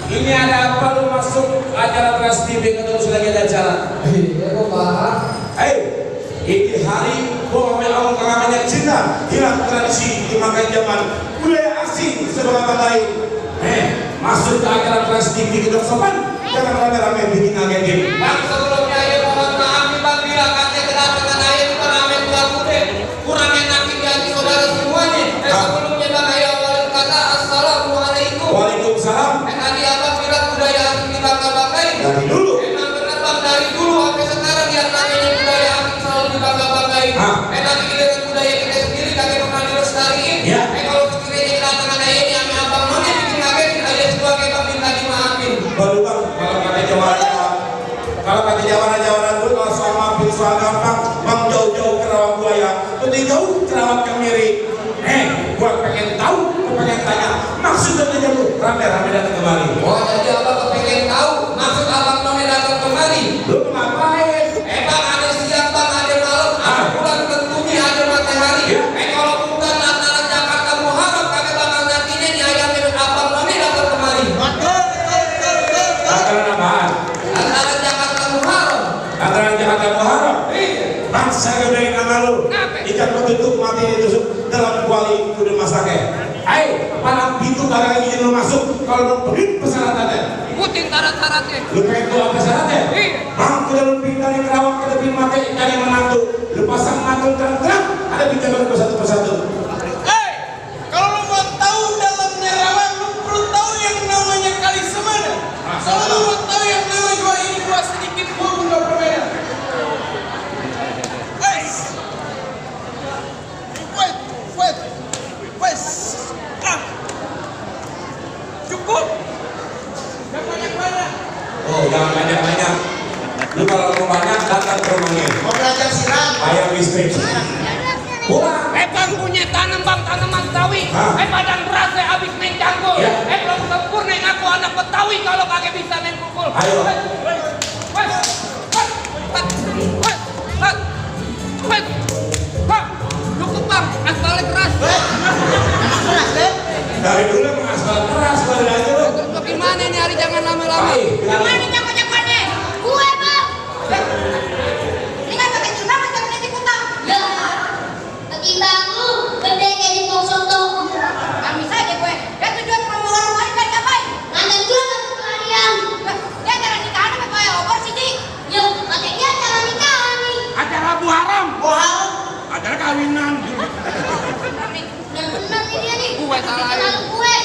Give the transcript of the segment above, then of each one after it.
Ini ada apa lu masuk acara Trans TV terus lagi ada acara? Iya kok Pak. Hei, ini hari gua ngambil awal kangen cinta, hilang tradisi dimakan zaman budaya asing sebagai apa lain. Masuk ke acara Trans TV kedok sopan, jangan rame-rame bikin ngagetin. Bang, sebelumnya ya mohon maaf nih bang, bila katanya kedatangan ayah di pengamen Tuan Kude kurang enakin di hati saudara semuanya. Sebelumnya bang, ayah awalin kata assalamualaikum. Waalaikumsalam. Tadi abang bilang budaya asing dibangga-banggain. Dari dulu. Emang bener bang, dari dulu sampai sekarang yang namanya budaya asing selalu dibangga-banggain. Nanti giliran budaya kita sendiri kagak pernah dilestariin. Ya. Kalau sekiranya kedatangan ayah ini sama abang mana bikin ngagetin, ayah sebagai bang minta dimaafin. Baru bang, kalau kata jawara-jawara gue, kalau soal maafin soal gampang, bang jauh-jauh ke rawa buaya, lebih jauh ke rawa kemiri. Gua pengen tahu, gua pengen tanya, maksud dan tujuan lu rame-rame datang kemari. Oh jadi abang kepengen tahu maksud abang none datang kemari. Lu ngapain? Bang ada siang bang ada malam, ada bulan tentunya ada matahari. Ya. Kalau bukan lantaran Jakarta Muharram kagak bakal nantinya nih ayam minum abang none datang kemari. Lantaran apaan? Lantaran Jakarta Muharram. Lantaran Jakarta Muharram. Bang, saya udahin nama lu. Ikan betutuk mati ditusuk dalam kuali kudu masaknya. Palang pintu barang izin lu masuk. Kalau lu begini persyaratannya. Ikutin syarat-syaratnya. Lu pengen tahu apa syaratnya? Bang, kuda lu pindah dari Kerawang ke lebih mati dari menantu. Lu pasang mantul terang-terang, ada bicara satu persatu. Kalau lu mau tahu dalamnya rawa, lu perlu tahu yang namanya kali semana. Kalau lu mau tahu yang namanya gua ini gua sedikit gua nggak berbeda. Cukup. Gak banyak-banyak. Oh, jangan banyak-banyak. Lu kalau mau banyak datang ke rumahnya. Mau belajar silat. Bayar listrik. Pulang. Bang punya tanam bang tanaman Betawi. Padang beras abis main cangkul. Ya. Belum sempurna ngaku anak Betawi kalau kagak bisa main pukul. Ayo. Cukup bang, aspalnya keras. Dari dulu emang asal keras, baru aja lu. Terus gimana nih hari jangan lama-lama. Gimana jago-jagoannya? Gue bang. Ini kan pakai jilbab atau pakai tikutang? Ya, ketimbang lu gede kayak di pok soto. Kami saja gue. Dan tujuan promo warung lain kan ngapain? Ngantar jualan kalian. Ya jangan nikah apa kayak obor sih di. Yo, katanya jangan nikah nih. Acara Muharram. Acara kawinan. Kami benar ini dia nih. Gue salah. Lalu gue.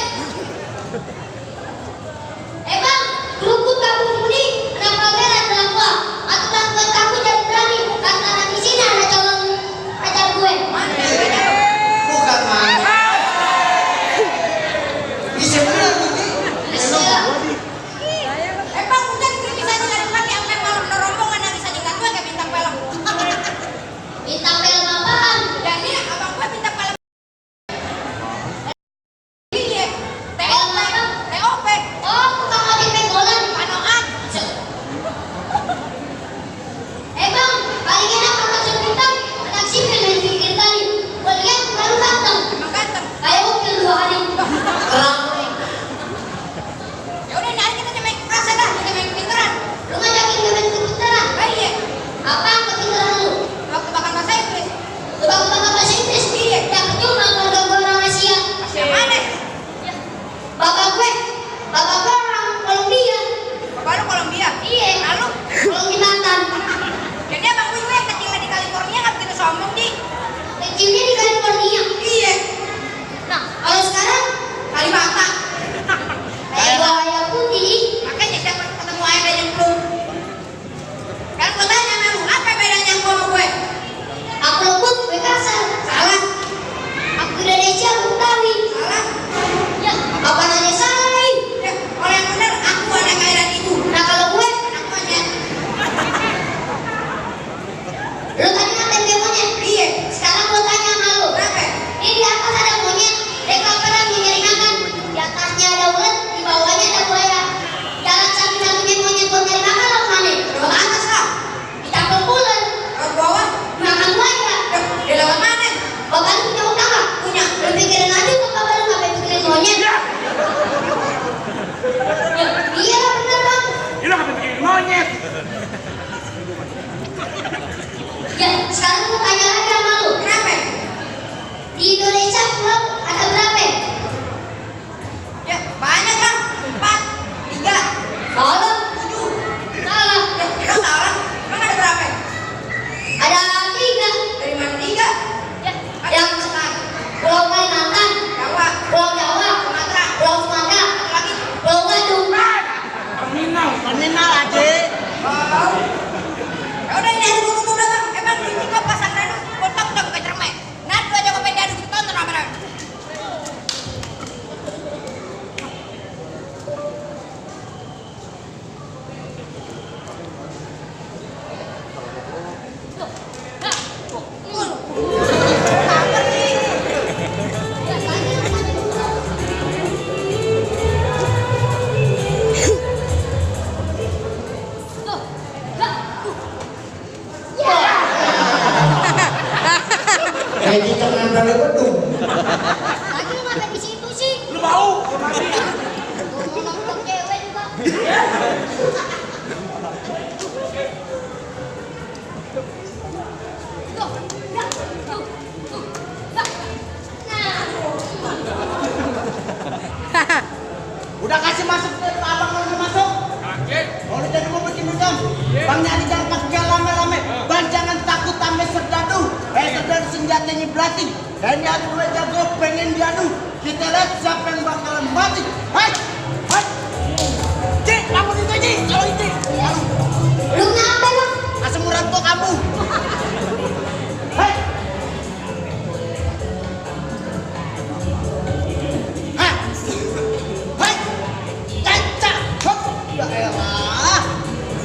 Udah kasih masuk ke abang mau masuk. Kaget. Kalau jadi mau bikin dendam, bang nyari jangan pakai rame-rame. Bang jangan takut ame serdadu. Serdadu senjatanya belati. Dan yang gue jago pengen diadu. Kita lihat siapa yang bakalan mati. Hai, hai. Cik, bangun itu Cik. Kalau itu. Lu ngapa bang? Asam urat kok kamu. Hai. Hai. Hai. Caca. Hop. Ya elah.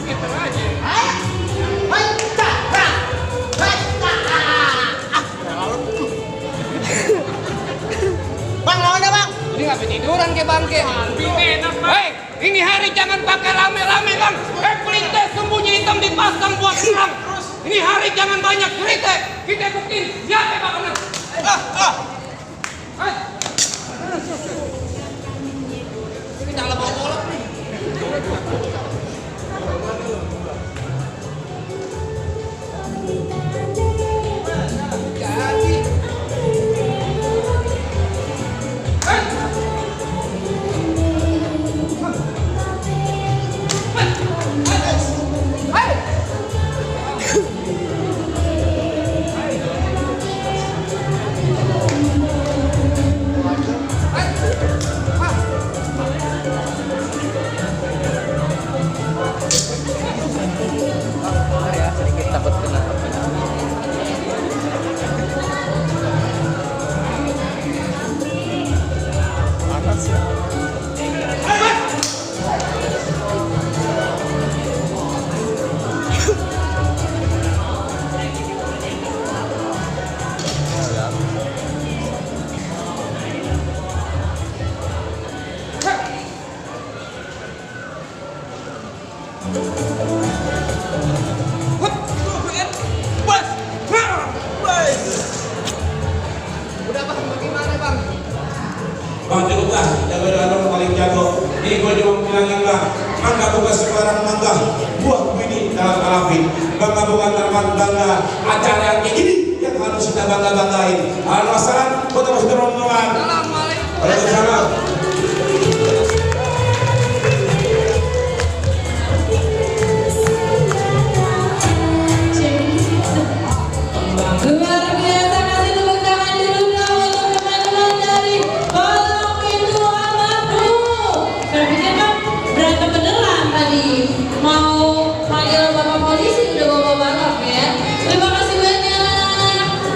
Gitu aja. Hai. Hai. Caca. Hai. Caca. Bang, lawan ya bang. Ini nggak tiduran ke bangke. Enak bang. Hei, ini hari jangan pakai rame-rame bang. Pelite sembunyi hitam dipasang buat perang. Ini hari jangan banyak cerita. Kita buktiin siapa yang bakal menang. Hei. Kita nggak bawa bola nih. Jadi. Hei. Udah bang, bagaimana bang? Bang Jelutah, jago dalam paling jago. Ini gue cuma bilangin bang, mangga bukan sembarang mangga, buah bini dalam alafin. Bangga bukan teman bangga, acara yang kayak gini yang harus kita bangga-banggain. Al-Masalah, kota